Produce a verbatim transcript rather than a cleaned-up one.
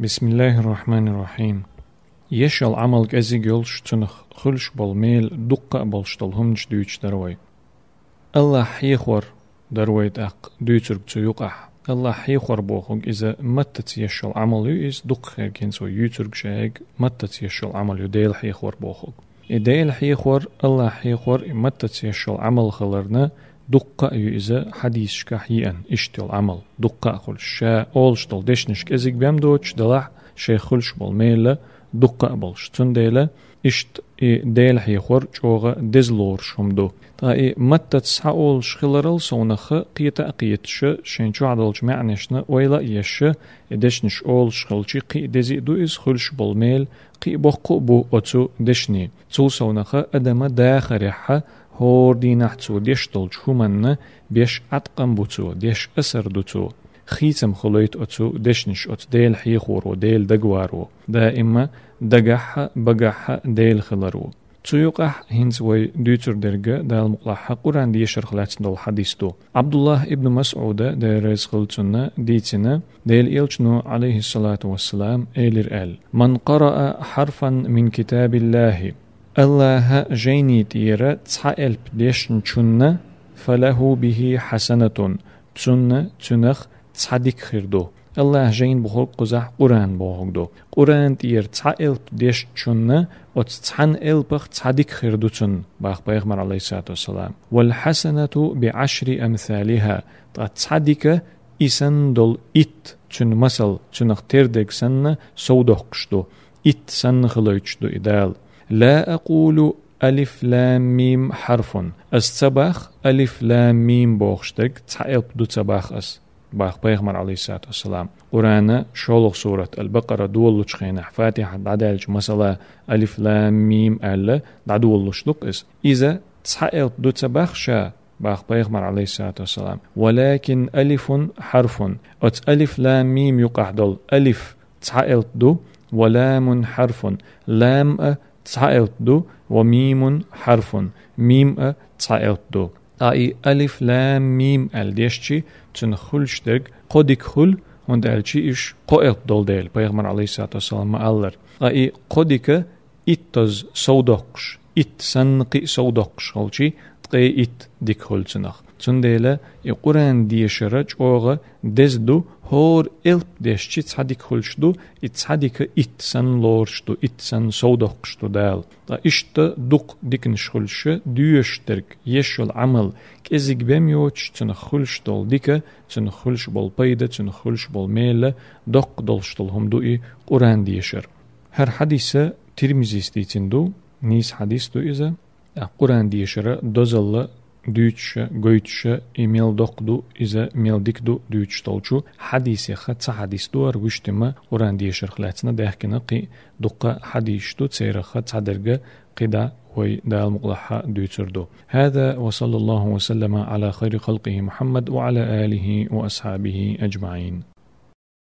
بسم الله الرحمن الرحيم. Еш йола Ӏамал кӀезиг йолуш, цунах хуьлуш болу мел дуккха а болуш долу хӀуманаш дуьйцуш дара вай. Аллахь хьехор дара вай тӀаккха дуьйцург цу юкъахь. Аллахь хьехор бохург иза маттаца еш йолу Ӏамал ю, иза дуккха херг хӀинца вай юьйцург шайга маттаца еш йолу Ӏамал ю, Дела хьехор бохург. И Дела хьехор, Аллахь хьехор, и маттаца еш йолу Ӏамал хиларна, дуккха а ю иза хьадисашкахь еана, иштта йолу Ӏамал, дуккха а хуьлуш. Ша олуш долу дешнаш кӀезиг бен доцуш делахь, шайх хуьлуш болу мел дуккха а болуш. Цундела иштта и Дела хьехор чӀогӀа деза лоруш хӀума ду. Ткъа и маттаца схьаолуш хиларал совнаха кхета а кхеташа, шайн чохь долчу маьӀнешна ойла а ешша, и дешнаш олуш хилчи, кхин а деза а ду иза, хуьлуш болу мел кхин а боккха а бу оцу дешнийн. Цул совнаха адама дахарехьа, хӀора дийнахь цо деш долчу хӀуманна беш Ӏаткъам бу цо, деш асар ду цо. Хийцам хуьлуьйту оцу дешнаш оцу Дела хьехоро, Дела дагаваро, даима дагахьа, багахьа Дела хиларо. Цу юкъахь хӀинца вай дуьйцур дерг Дала мукъалахь Къуръан дешарх лаьцна долу хьадис ду. Ӏабдуллахь ибн МасӀуда, Дела реза хуьлда цунна, дийцина, Делан Элчано, алейхиссалату вассалам, элира аьлла: «Ман къараа хьарфан мин китабиллахи». Аллахьа жайни тӀера цхьа элп дешначунна, «фалаху бихи хьасанатун», цунна цуьнах цхьа дика хир ду. Аллахьа жайна бохург кхузахь Къуръан бохург ду. Къуръан тӀера цхьа элп дешначунна оцу цхьана элпах цхьа дика хир ду цунна, баха пайхамар, алейхиссалату вассалам. «Вал хьасанату би Ӏашри амсалиха», ткъа цхьа дика и санна долу итт, цуьнан масал, цуьнах тера дерг санна, сов доккхуш ду. Итт санна хилуьйтуш ду и Дала. «Ла акъулу алиф лам мим хьарфун». Ас ца бах алиф лам мим бохуш дерг цхьа элп ду ца бах ас, баха пайхамар, алейхиссалату вассалам. Къуръана шолгӀа сурат Ал-Бакъара долалучу хенахь, Фатихьа дӀадаьлча, масала, алиф лам мим аьлла, дӀадолалуш ду-кх иза. Иза цхьа элп ду ца бах ша, баха пайхамар, алейхиссалату вассалам. «Валакин алифун хьарфун». Оцу алиф лам мим юкъахь долу алиф цхьа элп ду, «ва ламун хьарфун», лам а цхьа элп ду, «ва мимун хьарфун», мим а цхьа элп ду. Ткъа и алиф лам мим аьлла дешчи, цуьнах хуьлуш дерг кхо дика хуьлу, хӀунда аьлча уьш кхо элп долу дела, пайхамар, алейхиссалату вассалам, ма-аллара. Ткъа и кхо дика иттаза сов доккхуш, итт санна кхин а сов доккхуш хилчи, ткъе итт дика хуьлу цуьнах. Цундела и Къуръан дешар чӀогӀа деза ду, хӀора элп дешчи цхьа дика хуьлуш ду, и цхьа дика итт санна лоруш ду, итт санна сов доккхуш ду Дала. Ткъа иштта дукха диканаш хуьлуша, доьшуш дерг, еш йолу Ӏамал кӀезиг бен йоцуш, цуьнах хуьлуш долу дика, цуьнах хуьлуш болу пайда, цуьнах хуьлуш болу мел доккха долуш долу хӀума ду и Къуръан дешар. ХӀара хьадис Тирмизис дийцина ду, нийса хьадис ду иза. Къуръан дешара дозалла дуьйцуша, гойтуша, и мел доккха ду, иза мел дика ду дуьйцуш долчу хьадисеха цхьа хьадис ду, хӀара вуьштима Къуръан дешарх лаьцна даьхкина кхин а дуккха хьадисаш ду, церах цхьадерг кхидӀа вай Дала мукъалахь дуьйцур ду. هذا وصلى الله وسلم على خير خلقه محمد وعلى آله وأصحابه أجمعين.